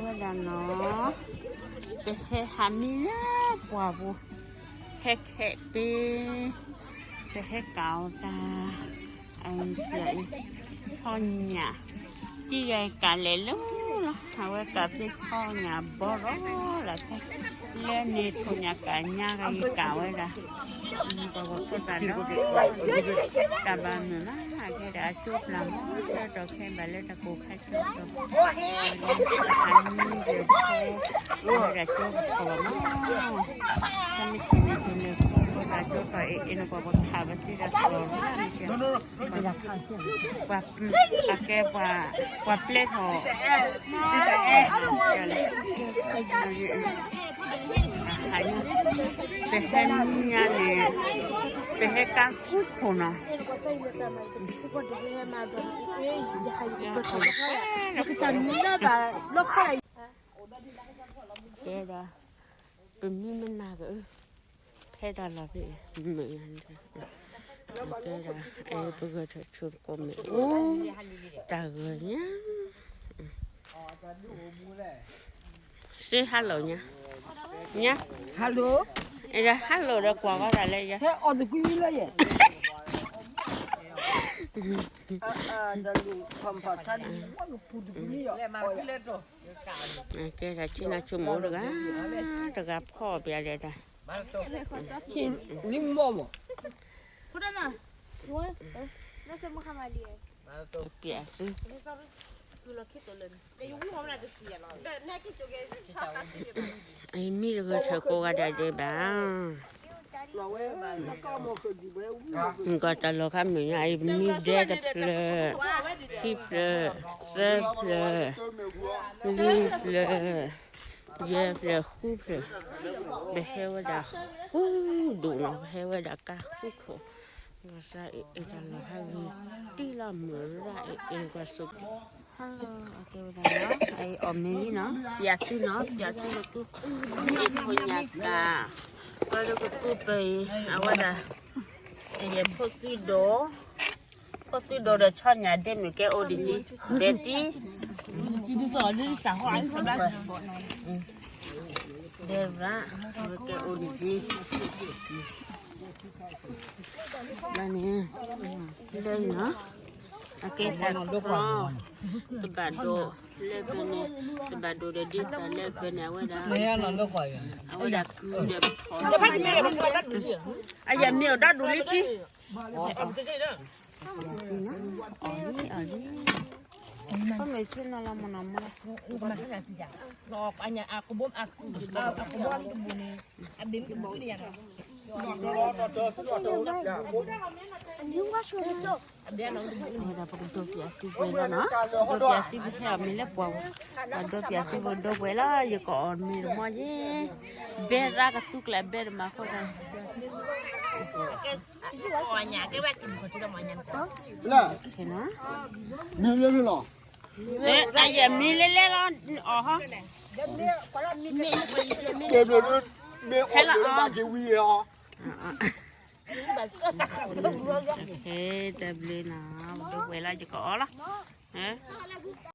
ဝဲဒၣ်နီၤ, ပဟဲဟးမံလၢပှၢ်ပူၤ, ဟဲခဲးပ့, ပဟဲကးအီၤတၢ်, အံၤ, ဖီၣ်ညၣ်, တံၢ်ဂၤကးလဲၤလၢလီၤ, အဝဲကးဖဲဖီၣ်ညၣ်ဘီရီလီၤဖဲ, လၢန့ၣ်ထိၣ်ညၣ်ကးညါဂၤကးဝဲဒၣ်, ပှၤဖိသၣ်ဒီး, တၢ်ဘၣ်မုာ်မး, အကဲဒၣ်အကၠိပျၢ်မး, လၢတီၤခဲဘၣ်လၢတၢ်ကိၢ်ခါဆၢကတီၢ် အမံၤဒီးဖိ, ဝဲဒၣ်ကၠိကဖီၣ်မး, တၢ်မ့ၢ်ထံၣ်န့ၣ် ကလဲၤဖိသၣ်ကၠိကဖီၣ်အ့ၣ်အ့ၣ်န့ၣ် ပှၤပခးပသံတၢ်ကဖီၣ်မး, ပှၤ, အကဲပှၤ, ပှၤပျဲထီၣ်, ပဟဲမံညါန့ၣ်, ပဟဲကါဃူခိၣ်နီၤ တဲဒၣ်, ပမံမနၤက, ဖဲတၢ်လီၢ်ဖဲအံၤ, မုာ်ညါ, တဲဒၣ်, ပဂဲၤထီၣ်ဆိတကိးမ့ၢ်အိၣ်, တၢ်ဂီၤညါ, စ့ဟါလီၤညါ, ညါ, hello, ဟါလီၤဒီးကွၢ်ဝဲဒၣ်လၢယၤ ဟဲအီၣ်တကွံမံလၢယဲၢ် ကဲဒၣ်ဆ့နၤဆိမိၣ်တဂၤ, တဂၤဖီၣ်ပျဲဒဲးတၢ်, နမီၢ်မီၢ်, ပျဲသု, အမံတဂၤထၢၣ်ကိးဂၤဒဲးဒဲးဘၣ်. ကီၢ်တၢ်လီၢ်ခါမုာ်ညါအံၤ မံဒဲတဖျၢၣ်, ခံဖျၢၣ်, သၢဖျၢၣ်, လွံၢ်ဖျၢၣ်, ယဲၢ်ဖျၢၣ်, ဃုဖျၢၣ်, ပဟဲဝဲဒၣ်ဃူဒိၣ်နီၤ, ပဟဲဝဲဒၣ်ကါဃူခိၣ်, ဘၣ်ဆၣ်အံၤတၢ်လီၢ်ခါဂ့ၤတံၢ်လီၤမုာ်ရၣ်အံၤ အ့ၣ်ကွၢ်စိ ဟါလီၤ အကဲဝဲဒၣ်လီၤ အအံၤအီၣ်မ့ၤလံနီၤ ပၠးသုနီၤ ပၠးသုလၢသု မ့ၢ်ခိၣ်ညါကၤ ပှၤလၢကသူပၢၤအံၤ အဝဲဒၣ် ယဖိသံဒိၣ် ဖိသံဒိၣ်ဒီးဆီညၣ်ဒဲမုၢ်ကဲအိၣ်ဒံးကံ ဒဲတံ ဒဲရၣ် ကဲအိၣ်ဒံးကံ ဘၣ်န့ၣ် လၢနီၤ အကဲတၢ်တခီ တဘၣ်ဒိးလၢဖဲန့ၣ် တဘၣ်ဒိးဒီးဒ်တၢ်လၢဖဲန့ၣ် အဝဲဒၣ် အဝဲဒၣ်ကုဒီးဖီၣ် အယမ့ၢ်အီၤဒၣ်ဒိးလံတံ အီၣ်လံ အီၣ်လံ ခီမ့ၢ်ဆ့နီၤလီၤမနီၤမူ ဝဲဒၣ်ပကဒိးပၠးသုပှဲၤလီၤနီၤ ဒိးပၠးသုပဟဲအီၣ်မ့ၤလၢပှၢ်ပူၤ ပဒိးပၠးသုပဒိးပှဲၤလီၤ ယကအီၣ်မ့ၤတမီၤယဲ ဘဲရၣ်ကသူကျဲဘဲတမၤဃိသတး လၢ မ့ၢ်လၢလၢလီၤ အယမ့ၢ်လၢလဲၣ်လီၤ အီၣ်ဟီ တဲဘျုးလၢ မ့ၢ်အီၣ်ဘျုးလၢဘၣ်က့ၤဝံၤအီၤ တၢ်ဘျုးနီၤ ပဒိးပှဲၤလီၤယကအီၣ်လီၤ